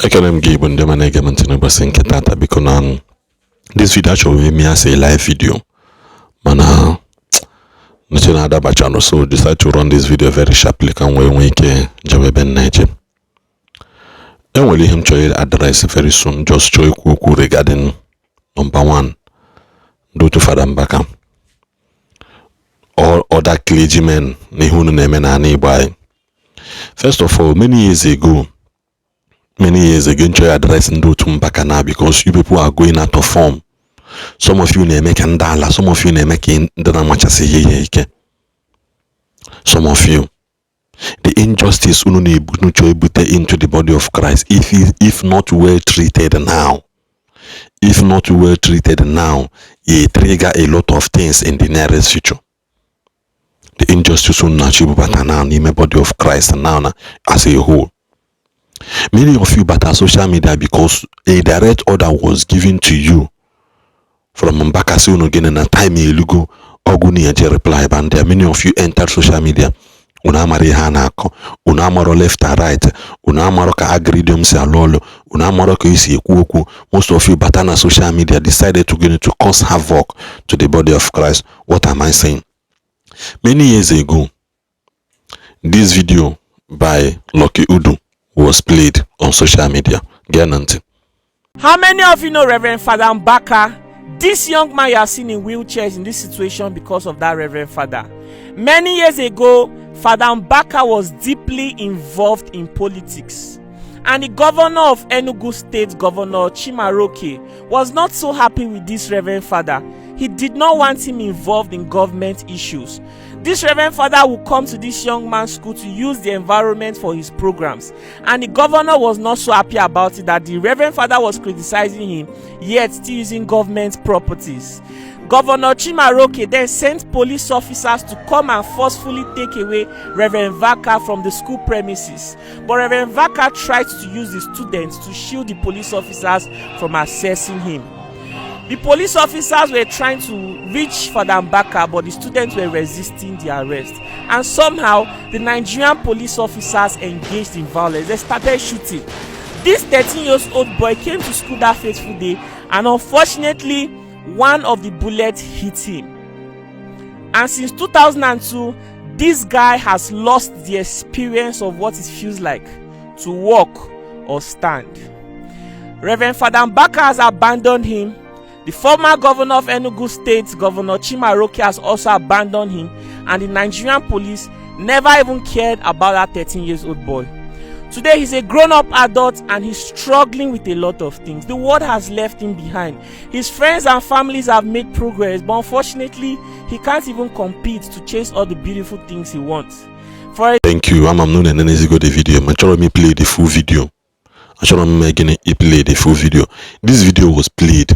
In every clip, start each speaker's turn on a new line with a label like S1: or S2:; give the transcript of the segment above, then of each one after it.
S1: Ekele m gị, Igbo ndị ọma na-ege m ntị n'ụbọchị nke tata. Biko, na this video, achọrọ m ime as a live video, mana nche na-adabachanụ, so decide to run this video very sharply ka m wee nwee ike jewe ebe m na-eje. Enwere ihe m chọrọ address very soon. Just chọọ ikwu okwu regarding number one, ndị otu Fada Mbaka, all other clergymen, na ihe unu na-eme n'ala Igbo anyị. First of all, many years ago, many years ago, nchọ address ndị otu Mbaka na because you people are going out of form. Some of you na-eme ka ndị ala, some of you na-eme ka ndị na-amachasị ihe ike. Some of you, the injustice unu na-ebu chọọ ebute into the body of Christ, if not well treated now, if not well treated now, it trigger a lot of things in the nearest future. The injustice unu na-achọ ibubata now n'ime body of Christ now na as a whole, many of you bata social media because a direct order was given to you from Mbaka, sị unu gịnị na time elugo ọgụ na-eje reply ba ndị a. Many of you entered social media, unu amara ihe a na-akọ, unu amarọ left and right, unu amarọ ka algorithm si alụ ọlụ, unu amarọ ka esi ekwu okwu. Most of you bata na social media, decided to gịnị, to cause havoc to the body of Christ. What am I saying? Many years ago, this video by Lucky Udu was played on social media. Gee na ntị.
S2: How many of you know Reverend Father Mbaka? This young man you are seeing in wheelchairs in this situation because of that Reverend Father. Many years ago, Father Mbaka was deeply involved in politics. And the governor of Enugu State, Governor Chimaroke, was not so happy with this Reverend Father. He did not want him involved in government issues. This Reverend Father would come to this young man's school to use the environment for his programs. And the governor was not so happy about it, that the Reverend Father was criticizing him, yet still using government properties. Governor Chimaroke then sent police officers to come and forcefully take away Reverend Vaka from the school premises. But Reverend Vaka tried to use the students to shield the police officers from accessing him. The police officers were trying to reach Father Mbaka, but the students were resisting the arrest. And somehow, the Nigerian police officers engaged in violence. They started shooting. This 13 years old boy came to school that fateful day, and unfortunately, one of the bullets hit him. And since 2002, this guy has lost the experience of what it feels like to walk or stand. Reverend Father Mbaka has abandoned him. The former governor of Enugu State, Governor Chimaroke, has also abandoned him, and the Nigerian police never even cared about that 13 years old boy. Today, he's a grown up adult and he's struggling with a lot of things. The world has left him behind. His friends and families have made progress, but unfortunately, he can't even compete to chase all the beautiful things he wants. For
S1: Thank you. Ama m na unu enenezigo the video, ma chọrọ m play the full video. Achọrọ m ime gịnị, I play the full video. This video was played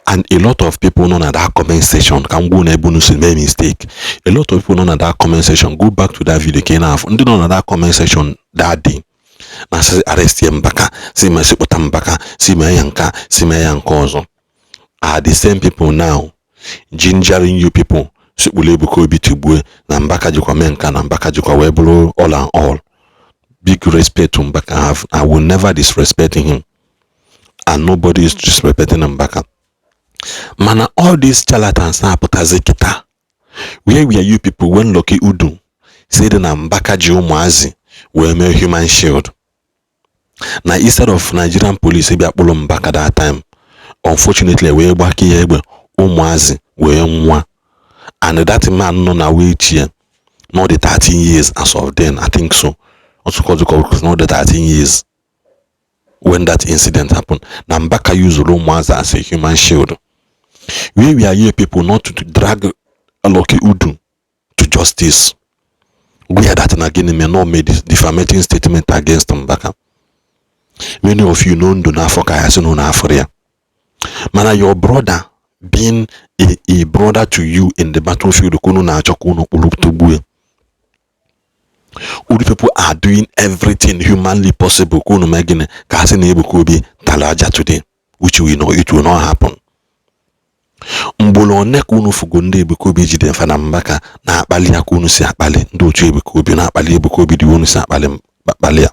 S1: and a lot of people nọ na that comment section, ka m gbuo na ebe unu si mee mistake. A lot of people nọ na that comment section, go back to that video ka ị na-afụ ndị nọ na that comment section that day na sị arrest ya Mbaka, si ma sịkpụta Mbaka, si mee ya nka, si mee ya nke ọzọ, are the same people now gingering you people sikpụrụ Ebuka Obi tigbue na Mbaka jikwa mee nka na Mbaka jikwa wee bụrụ all and all. Big respect to Mbaka. I will never disrespect him and nobody is disrespecting Mbaka. Mana all these charlatans na-apụtazi kịta, where were you people when Lucky Udu said na Mbaka ji ụmụazị wee mee human shield, na instead of Nigerian police bịa kpụrụ Mbaka that time, unfortunately wee gbake ya egbe, ụmụazị wee nwa, and that man nọ na wheelchair, not the 13 years as of then, I think so, ọtụkọtụkọ, not the 13 years when that incident happened, na Mbaka used ụmụazị as a human shield? Where were you people not to drag Lucky Udu to justice, where that na gịnị may not made defamating statement against Mbaka? Many of you know ndụ n'afọ ka ya sị na unu afụrụ ya, mana your brother being a brother to you in the battlefield ka unu na-achọ ka unu kpụrụ tụgbue. Uru people are doing everything humanly possible ka unu mee gịnị, ka a sị na Ebuka Obi tara aja today, which we know it will not happen. Mgbolo one ka unu fugo ndị Ebuka Obi jide mfa na Mbaka na-akpali ya ka unu si akpali ndị otu Ebuka Obi na-akpali Ebuka Obi dị unu si akpali akpali ya.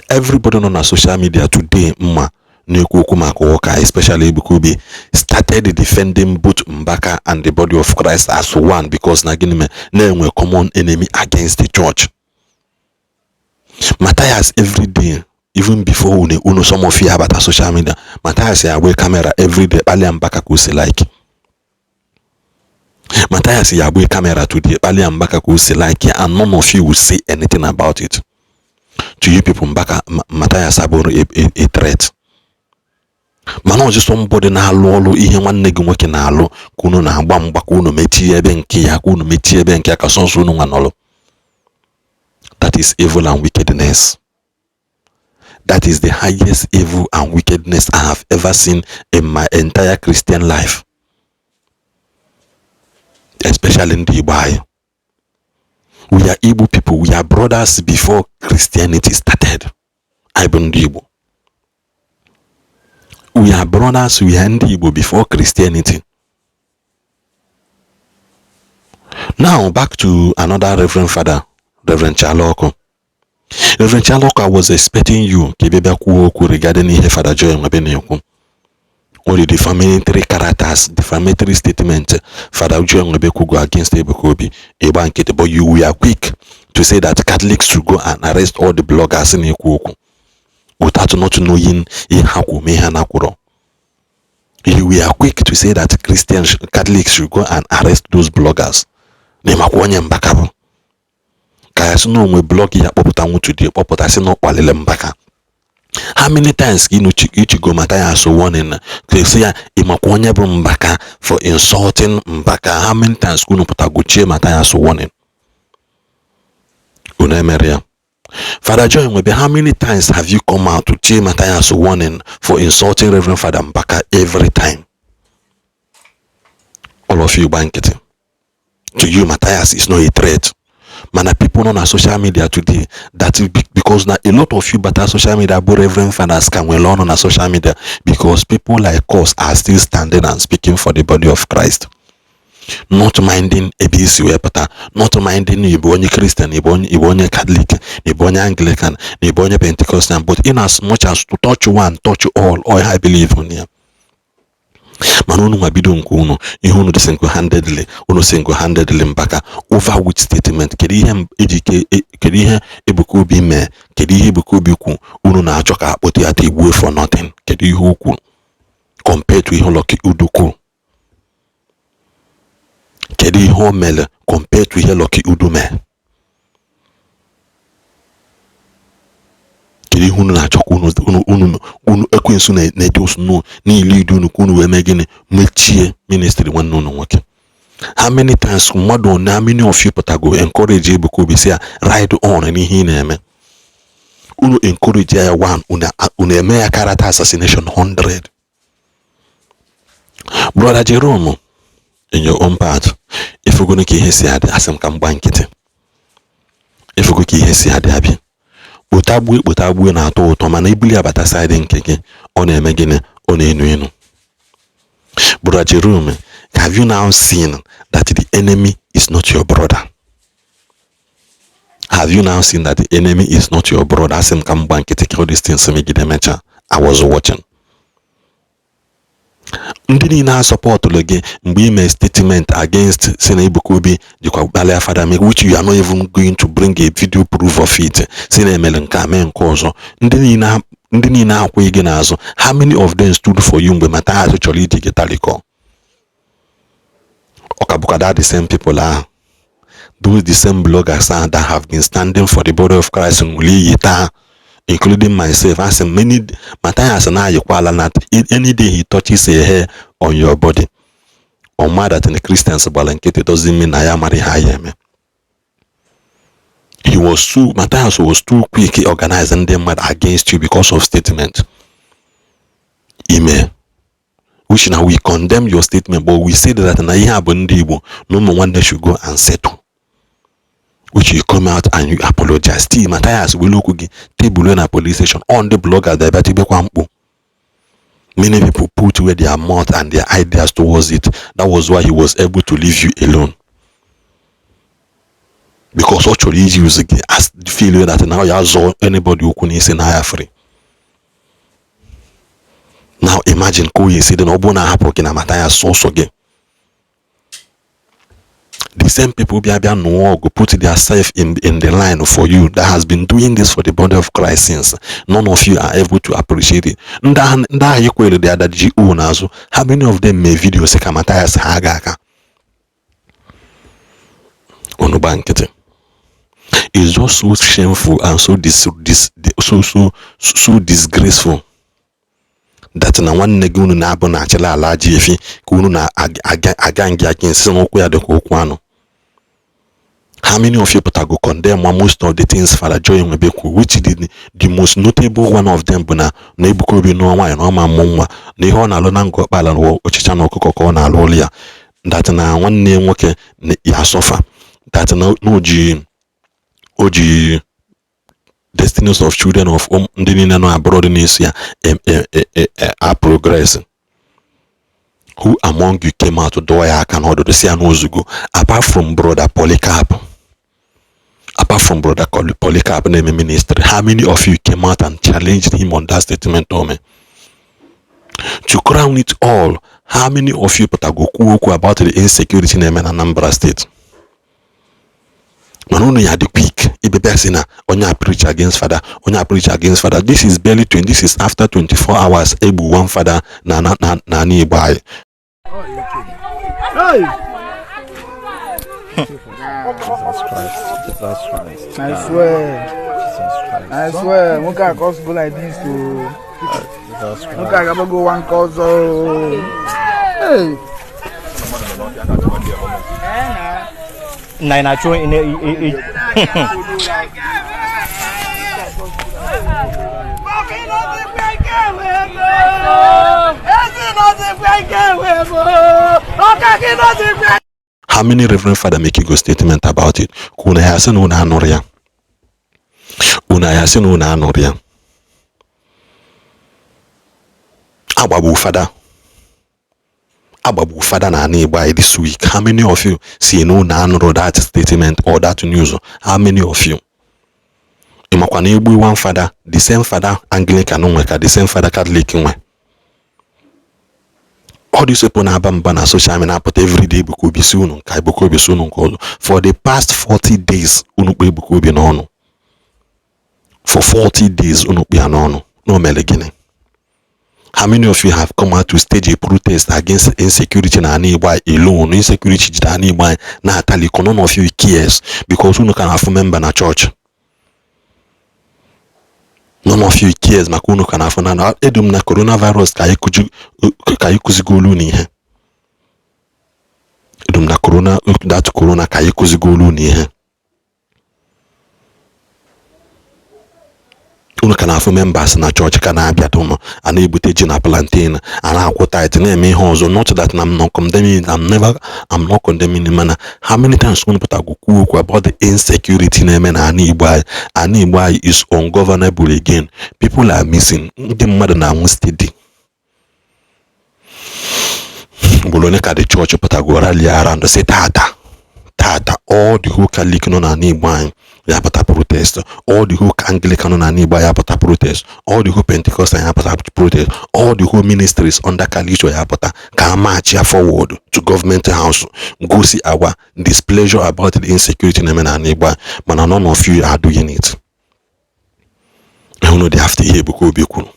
S1: Everybody nọ na social media today mma na-ekwu okwu maka ụka, especially Ebuka Obi, started defending both Mbaka and the body of Christ as one, because na gịnị mere na-enwe common enemy against the church. Matthias, every day, even before unu some of you abata social media, Matthias ya agba camera every day kpalia Mbaka ka o si like. Matthias ya agba camera today kpalia Mbaka ka o si like ya, and none of you will say anything about it. To you people, Mbaka, Matthias abụrụ a threat, mana ọzọ somebody na-alụ ọlụ ihe nwanne gị nwoke na-alụ ka unu na-agba mgba ka unu mechie ebe nke ya, ka unu mechie ebe nke ya, ka sọnsọ unu nwa nọlụ. That is evil and wickedness. That is the highest evil and wickedness I have ever seen in my entire Christian life, especially ndị Igbo anyị. We are Igbo people. We are brothers before Christianity started. Anyị bụ ndị Igbo. We are brothers. We are ndị Igbo before Christianity. Now back to another Reverend Father, Reverend Chaloko. Reverend Chaloko, I was expecting you ka ị bịa kwuo okwu regarding ihe Father Joy Nwebe na-ekwu. Only defamatory characters, defamatory statement Father Joy Nwebe kwugo against Ebuka Obi, ịgba nkịtị, but you were quick to say that Catholics should go and arrest all the bloggers na-ekwu okwu without not knowing ihe ha kwu ma ihe ha na-akwụrọ. You were quick to say that Christians, Catholics should go and arrest those bloggers. Na ịmakwa onye Mbaka bụ ka ya sị na onwe blog ya kpọpụta nwutu kpọpụta sị na ọ kpaliri Mbaka. How many times ka ichigo Matthias warning ka sị ya ịmakwa onye bụ Mbaka for insulting Mbaka? How many times ka unu pụta gochie Matthias warning? Unu emere ya. Father Joy Nwebe, how many times have you come out to tie Matthias warning for insulting Reverend Father Mbaka? Every time, all of you gba nkịtị. To you, Matthias is not a threat. Mana people nọ na social media today, that is because na a lot of you bata social media bụ Reverend Fathers ka nwere ọnụ na social media, because people like us are still standing and speaking for the body of Christ, not minding ebe isi wee pụta, not minding ịbụ onye Christian, ịbụ onye Catholic, ịbụ onye Anglican, na ịbụ onye Pentecostal, but in as much as to touch one, touch all I believe in ya. Mana unu nwa bido nke unu, ihe unu dị single handedly, unu single handedly Mbaka over which statement? Kedu ihe ejike, kedu ihe Ebuka Obi mee? Kedu ihe Ebuka Obi kwu unu na-achọ ka akpọta ya tigbuo for nothing? Kedu ihe o kwuru compared to ihe Lucky Udo kwuru? Kedu ihe o mere compared to ihe Lucky Udo mee? Kedu ihe unu na-achọ ka unu unu ekwensu na-eje osu niile idu unu ka unu wee mee gịnị? Mechie ministry nwanne unu nwoke. How many times, mmadụ one, how many of you pụtago encourage Ebuka Obi, si ya ride on n'ihe ị na-eme? Unu encourage ya one, unu eme ya character assassination 100. Brother Jerome, in your own part, ifugonu ka ihe si adị. Asị m ka m gba nkịtị. Ifugo ka ihe si adị. Abịa kpotagbue kpotagbue na-atọ ụtọ, mana ibuli abata side nke gị, ọ na-eme gịnị? Ọ na-enu enu. Brother Jerome, have you now seen that the enemy is not your brother? Have you now seen that the enemy is not your brother? Asị m ka m gba nkịtị ka all these things megide mecha. I was watching ndị niile a sọpọtụrụ gị mgbe ime statement against si na Ebuka Obi jikwa kpalịa Fada make, which you are not even going to bring a video proof of it, si na emere nke a mee nke ọzọ. Ndị niile akwụghị gị n'azụ, how many of them stood for you mgbe Matthias chọrọ iji gị talikọ? Ọ ka bụkwa that the same people ahụ, those the same bloggers ahụ that have been standing for the body of Christ nwere iyi taa, including myself. Asị many Matthias na-ayịkwala na any day he touches a hair on your body, ọ ma that the Christians gbara nkịtị doesn't mean na ya mara ihe anyị eme. He was too Matthias was too quick organize ndị mmadụ against you because of statement ime, which now we condemn your statement, but we say that na ihe a bụ ndị Igbo na ụmụ nwanne should go and settle, which you come out and you apologize. Still Matthias welu okwu gị tebụl na police station on the bloggers bịa tibekwa mkpu. Many people put where their mouth and their ideas towards it. That was why he was able to leave you alone, because ọ chọrọ iji use gị as Feel that na ya zọọ anybody okwu n'isi na ya free. Now imagine ka oyi esi dị na ọ bụrụ na ahapụrụ gị na Mathias sọsọ gị. The same people bịa bịa nụọ ọgụ, put their self in the line for you, that has been doing this for the body of Christ since, none of you are able to appreciate it. Ndị ahụ ekwere dị ada ji o n'azụ, how many of them mee video sị ka Mathias ha aga aka unu gba nkịtị? It's just so shameful and so dis, dis, so so so disgraceful that na nwanne gị unu na-abụ na-achịla ala ji efi ka unu na-aga ngị against n'ụkwụ ya dịka okwu anụ. How many of you pụtago condemn most of the things Father Joy Nwebe kwuru, which the most notable one of them bụ na na Ebuka Obi nụọ nwaanyị na ọma mmụ nwa, na ihe ọ na-alụ na Ngor Okpala na ọchịcha na ọkụkọ ka ọ na-alụ ụlọ ya, that na nwanne ya nwoke ya suffer, that na o ji destinies of children of ndị niile nọ abroad na-eso ya a progress? Who among you came out dọọ ya aka n'ọdụdụ si ya n'ozugo, apart from brother Polycarp? Apart from brother Polycarp na-eme ministry, how many of you came out and challenged him on that statement? Ome to crown it all, how many of you pụtago kwuo okwu about the insecurity na-eme na Anambra State? Mana unu ya dị quick ibebe sị na onye a preach against father, onye a preach against father. This is barely 20, this is after 24 hours egbu one father na na na na Igbo anyị.
S3: Hey!
S4: Jesus Christ. Jesus Christ.
S3: I swear.
S4: Jesus Christ.
S3: I swear. Nwoke a cause go like this to.
S4: Jesus Christ.
S3: Nwoke a gaba go one cause. Oh. Hey!
S4: Na ị na-achụ
S1: How many Reverend Father make you go statement about it? Ka unu ya sị na unu anụrụ ya, unu ya sị na unu anụrụ ya. Agbagbu fada, agbagbu fada na ana Igbo anyị this week. How many of you si na unu anụrụ that statement or that news? How many of you? Ị makwa na egbu one fada, the same fada Anglican nwe ka the same fada Catholic nwe. All these people na-aba mba na social media na-apụta everyday Ebuka Obi si unu nke Ebuka Obi si unu nke ọzọ. For the past 40 days unu kpọ Ebuka Obi n'ọnụ. For 40 days unu kpọ ya n'ọnụ. Na o mere gịnị? How many of you have come out to stage a protest against insecurity na ana Igbo alone? Insecurity jide ana Igbo anyị na-ataliko. None of you cares because unu ka na-afụ member na church. None of you cares maka unu ka na-afụ na edum na coronavirus ka anyị kụzigolu unu ihe. Edum na corona, that corona ka anyị kụzigolu unu ihe. Unu ka na-afụ members na chọọchị ka na-abịa dum a na-ebute ji na plantain, a na-akwụ tithe, na-eme ihe ọzọ. Not that I'm not condemning, I'm not condemning, mana how many times unu pụtago kwuo okwu about the insecurity na-eme na ana Igbo anyị? Ana Igbo anyị is ungovernable again. People are missing. Ndị mmadụ na-anwụ steady. Ugboro ole ka the church pụtago rally around say tata tata all the whole Catholic nọ n'ala Igbo anyị ya pụta protest, all the whole Anglican nọ n'ala Igbo ya pụta protest, all the whole Pentecostal ya pụta protest, all the whole ministries under Catholic ya pụta ka a march ya forward to government house gosi our displeasure about the insecurity na-eme n'ala Igbo anyị. Mana none of you are doing it. Unu dị after ihe Ebuka Obi kwuru.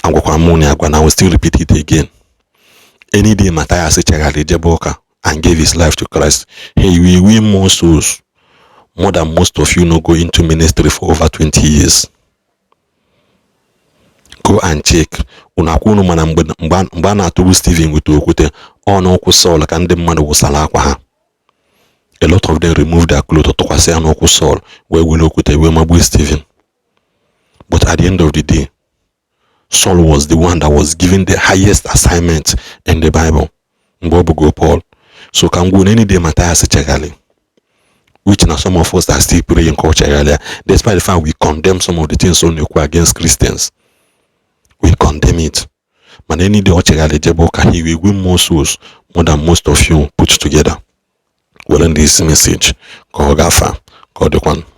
S1: Agwakwara m unu agwa na I will still repeat it again. Any day Mathias chegharị jebe ụka and gave his life to Christ, he will win more souls more than most of you no go into ministry for over 20 years. Go and check. Unu akwa unu mana mgbe a na-atụgbu Stephen weta okwute ọ n'ụkwụ Saul ka ndị mmadụ wụsara akwa ha. A lot of them removed their clothes tụkwasị ya n'ụkwụ Saul wee were okwute wee magbuo Stephen. But at the end of the day, Saul was the one that was given the highest assignment in the Bible. Mgbe ọ bụgo Paul. So ka m gwuo na any day Mathias chegharị, which na some of us are still praying ka ọ chegharịa, despite the fact we condemn some of the things ọ na-ekwu against Christians. We condemn it. Mana any day ọ chegharị jebe ụka, he will win more souls more than most of you put together. Were this message ka ọ gafa ka Ka ọ dịkwanụ.